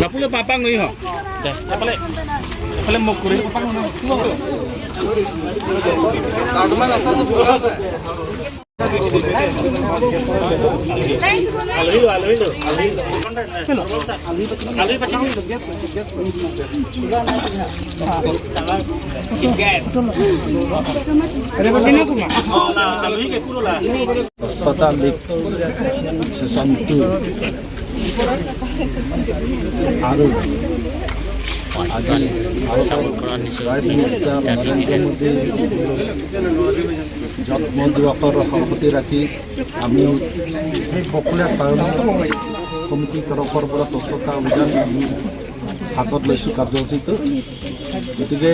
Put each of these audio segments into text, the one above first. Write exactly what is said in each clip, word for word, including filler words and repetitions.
Napulo papang noi ho. Deh, ya pale. Ya pale mukuri. Aluhilo, aluhilo, aluhilo. Aluhi pasi. Gas. Oh, la, aluhi ke puro la. Sota League Session two. Aru. Adi. Prime Minister Narendra Modi জন্ম দিৱসৰ সমাপ্তি ৰাখি আমিও সেই বকলীয়া টাউন কমিটিৰ তৰফৰ পৰা স্বচ্ছতা অভিযান আমি হাতত লৈছোঁ কাৰ্যসূচীটো। গতিকে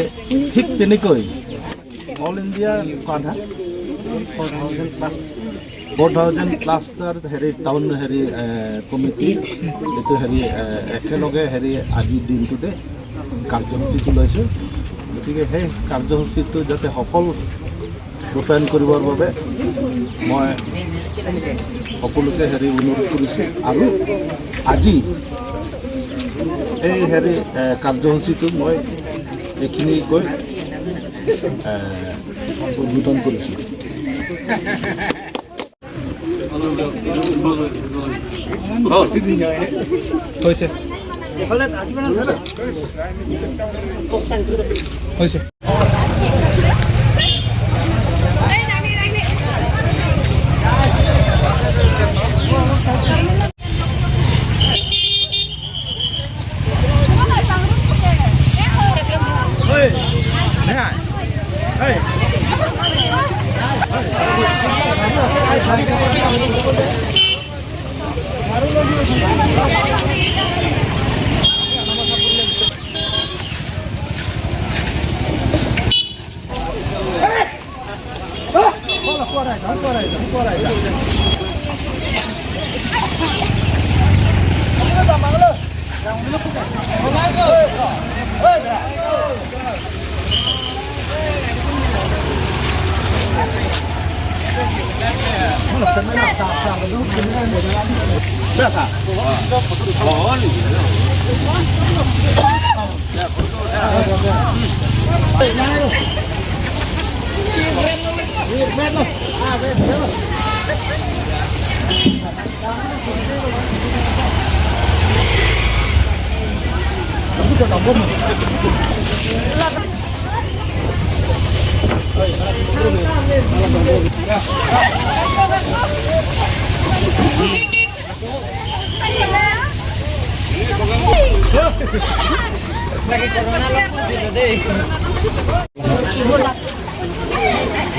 ঠিক তেনেকৈ অল ইণ্ডিয়া কিমান হা? Four thousand plus. Four thousand plus তাৰ হেৰি টাউন হেৰি, এ, কমিটি এইটো হেৰি, এ, একেলগে হেৰি আজিৰ দিনটোতে কাৰ্যসূচীটো লৈছোঁ। গতিকে সেই কাৰ্যসূচীটো যাতে সফল ৰূপায়ণ কৰিবৰ বাবে মই সকলোকে হেৰি অনুৰোধ কৰিছোঁ। আৰু আজি এই হেৰি, এ, কাৰ্যসূচীটো মই এইখিনি কৈ, এ, উদ্বোধন কৰিছোঁ। হৈছে। হৈছে।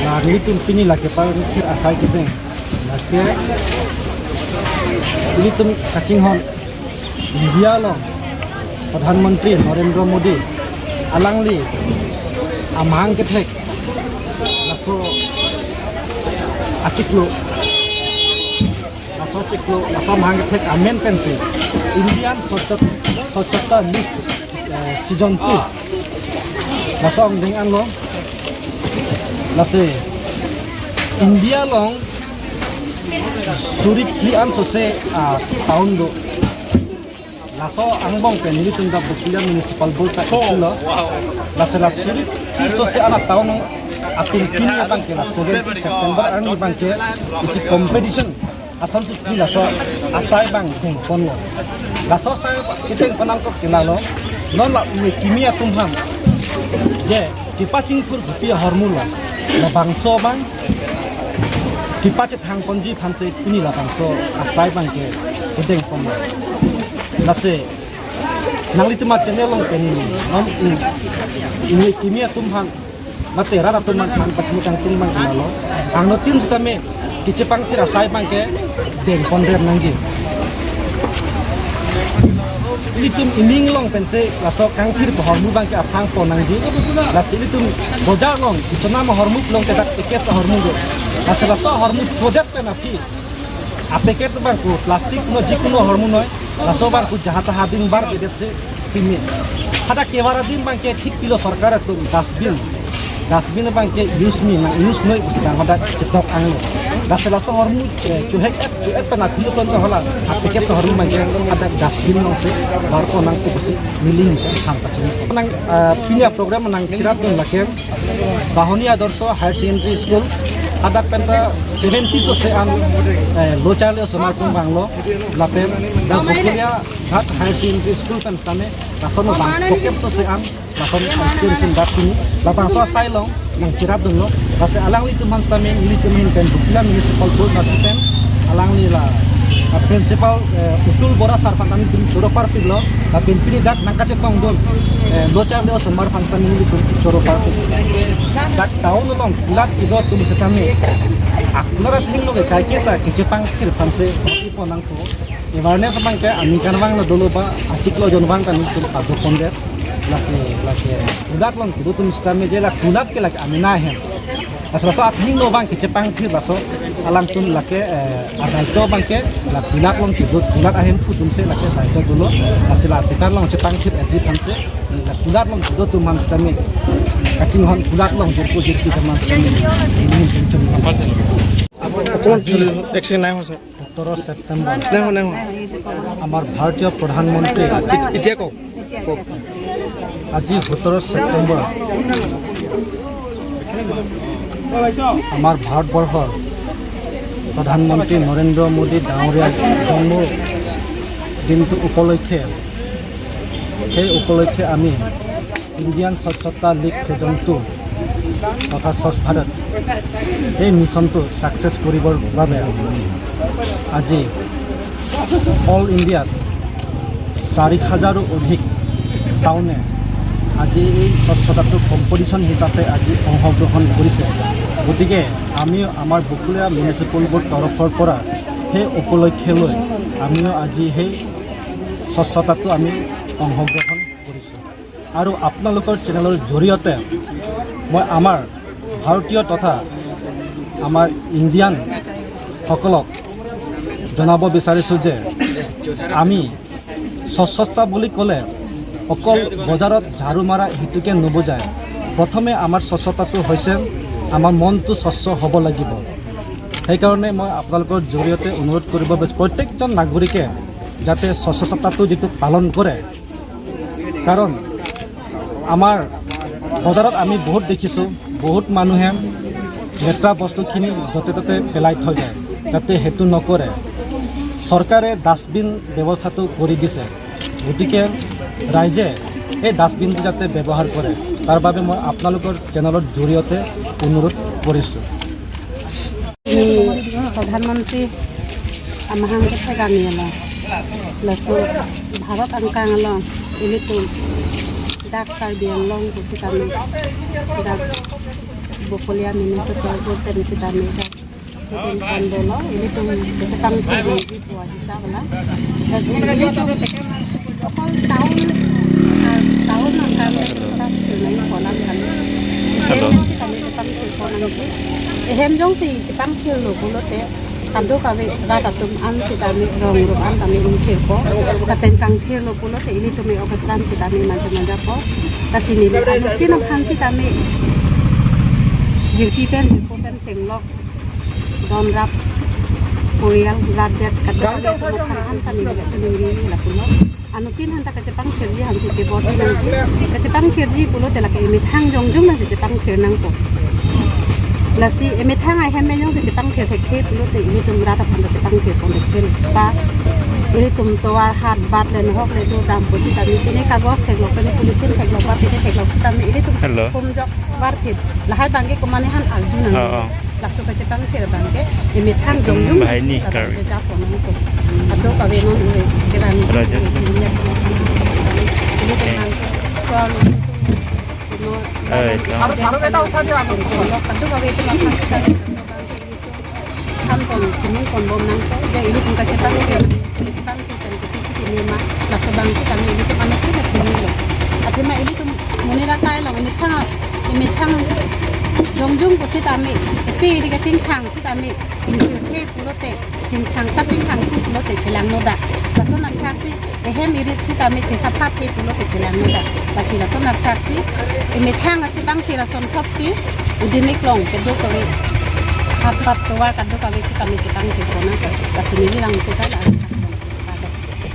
Nah, nelitum pini lake pangsir asai kipeng. Lake nelitum kachinghon India along Pradhan Mantri Narendra Modi alangli amahang kethek laso achiklo, laso achiklo, laso amahang kethek amen pensi Indian Swachhat-, Swachhata League, eh, season two laso angdeng anlo. Lasi India along suri phli an sose, ah, town do. Laso angbong pen nelitum dak Bokolia Municipal Board ta isi lo. Lasi la suri phli sose an a-town atum pini abangke la seven September arni abangke isi competition asonsi pini laso asai abang dengponlo. Laso asai kedengpon angkok ke lalo. Non la ue kimi atum aphan je kepachingthur bupi ahormu lo. Labangso abang kepachethang ponji aphansi pini labangso asai abangke kedengponlo. Lasi nanglitum a-channel along pen neli non, mm, ue kimi atum aphan mate rat atum aphan pachini kangtung abang ke lalo. Angno tin sitame kechepangthir asai abangke dengponrem nangji. Ilitum ining along pensi laso kangthir ahormu abangke aphrang pon nangji. Lasi ilitum bojar along, ichonam ahormu along ke dak packets ahormu do. Lasi laso ahormu chodet pen aphi, a packet abang ko plastic no, jikuno ahormu noi, laso abang ko jaha taha dingbar kedetsi pimi. Hadak kevar adim abangke thik pilo sorkar atum dustbin. Dustbin abangke use me nang use noi pusi abang hadak chetok anglo. Lasi laso ahormu, eh, chuhek et, chu et pen akulu pen hala a packets ahormu abangke hadak dustbin alongsi bar pon nangpo pusi neli ahin pen than pachini. Nang, eh, pini aprogram nangcherapdun lake Bahoni Adarsha Higher Secondary School, hadak penta seventy sose an, eh, lo charli osomar atum vanglo, lapen dak Bokolia Ghat Higher Secondary School pen setame lason abang kokep sose an, lason student atum dak pini, labangso asai along nangcherapdunlo. Lasi alanglitum aphan setame, nelitum ahin pen Bokolia Municipal Board atum pen, alangli la, ah, Principal, eh, Utul Bora sir aphan setame nelitum choro parpiklo, lapen pini dak nangkachetongdun, eh, lo charli osomar aphan setame nelitum choro parpik. Dak town along kulat kedo atum setame, akulat athengno ke kaiketa kechepangthir aphansi pon nangpo. Awareness abangke aningkanvang lo dolo ba, achiklo jonvang ta nelitum pado pondet. Lasi, lasi kulat along kedo atum setame je la kulat ke lake amena ahem. Lasi laso athengno abang kechepangthir laso alangtum lake, eh, adaito abangke la kulat along kedo, kulat ahemphu atumsi lake daito dolo. Lasi la atekar along chepangthir aji aphansi, la kulat along kedo atum aphan setame, kachinghon kulat along jirpo jirpi atum aphan setame, ini penchun. Actually, actually, নাই হোৱা, ছাৰ। সোতৰ ছেপ্টেম্বৰ। নাই হোৱা, নাই হোৱা। আমাৰ ভাৰতীয় প্ৰধানমন্ত্ৰী। এত-, এতিয়া কওক। কওক। আজি সোতৰ ছেপ্টেম্বৰ। আমাৰ ভাৰতবৰ্ষৰ প্ৰধানমন্ত্ৰী নৰেন্দ্ৰ মোদী ডাঙৰীয়াৰ জন্ম দিনটো উপলক্ষে, সেই উপলক্ষে আমি ইণ্ডিয়ান স্বচ্ছতা লীগ ছিজন টু তথা স্বচ্ছ ভাৰত এই মিছনটো ছাকচেছ কৰিবৰ বাবে আজি অল ইণ্ডিয়াত চাৰি হাজাৰো অধিক টাউনে আজি এই স্বচ্ছতাটো কম্পিটিশ্যন হিচাপে আজি অংশগ্ৰহণ কৰিছে। গতিকে আমিও আমাৰ বকলীয়া মিউনিচিপেল বৰ্ড তৰফৰ পৰা সেই উপলক্ষে লৈ আমিও আজি সেই স্বচ্ছতাটো আমি অংশগ্ৰহণ কৰিছোঁ। আৰু আপোনালোকৰ চেনেলৰ জৰিয়তে মই আমাৰ ভাৰতীয় তথা আমাৰ ইণ্ডিয়ানসকলক জনাব বিচাৰিছোঁ যে আমি স্বচ্ছতা বুলি ক'লে অকল বজাৰত ঝাৰু মাৰা সেইটোকে নুবুজায়। প্ৰথমে আমাৰ স্বচ্ছতাটো হৈছে আমাৰ মনটো স্বচ্ছ হ'ব লাগিব। সেইকাৰণে মই আপোনালোকৰ জৰিয়তে অনুৰোধ কৰিব বিচাৰিছোঁ, প্ৰত্যেকজন নাগৰিকে যাতে স্বচ্ছতাটো যিটো পালন কৰে, কাৰণ আমাৰ বজাৰত আমি বহুত দেখিছোঁ, বহুত মানুহে লেতেৰা বস্তুখিনি য'তে ত'তে পেলাই থৈ যায়, যাতে সেইটো নকৰে। চৰকাৰে ডাষ্টবিন ব্যৱস্থাটো কৰি দিছে, গতিকে ৰাইজে এই ডাষ্টবিনটো যাতে ব্যৱহাৰ কৰে, তাৰ বাবে মই আপোনালোকৰ চেনেলৰ জৰিয়তে অনুৰোধ কৰিছোঁ। Ini Pradhan Mantri amahang kethek kami ala. Laso Bharat angkang along ilitum dak Karbi Anglong pu sitame, dak Bokolia Municipal Board pen sitame dak Hidden Fund dolo, ilitum kachepangthir nangji pu ahisap ala. Lasi ilitum okol town, ah, town angkang le kachepangthir nangji pu alam kali. Hello. Ehem jongsi kami chepangthir pon nangji. Ehem jongsi chepangthirlo pulote kadokave rat atum an sitame rong rup an tame ingthirpo. Lapen kangthirlo pulote ilitum e-ok apran sitame manja manjapo. Lasi neli anuttin aphan sitame jirpi pen jirpo pen chenglok donrap, porial rapdet kadokave atum aphan an ta neli kachiningri lapulo. Anuttin aphan ta kachepangthirji aphansi chebor-i nangji. Kachepangthirji pulote lake emethang jongjong nangsi chepangthir nangpo. Lasi emethang ahem pen jongsi chepangthir thekthe pulote ilitum rat aphan ta chepangthir pon thekthe. Ta ilitum tovar hat bat le nohok le do dam pu sitame pine kagos theklok, pine polythene theklok ba pine theklok sitame ilitum Hello. Kumjok varphit. Lahai abangke komatne aphan arju nang. Oh, oh. Laso kachepangthir abangke emethang jongjong Hmm, bahai nangsi ni abangke Karbi. Japon nangpo. Kadokave non ue kevang Rajesh. Ini tentang soal itu. Eh, Kadokave itu makan sekali. Kan pon, chiningri pon bom nangpo. Jadi ini tingkat chepangthir, chepangthir dan kepisi kini ma, laso Bang sitame ilitum anut ke chinilo. Athema ilitum monit akai along emethang, emethang jongjung pusitame, epi eri kachingthang sitame, ingkirthe pulote, chingthang tap chingthangthu pulote chelangno dak. Lason athaksi ehem erit sitame chesaphathe pulote chelangno dak. Lasi lason athaksi emethang achepangthir asonthotsi, udi meklong kedo kave, hatpat tovar kadokave sitame chepangthir kona. Lasi neli lang kita la.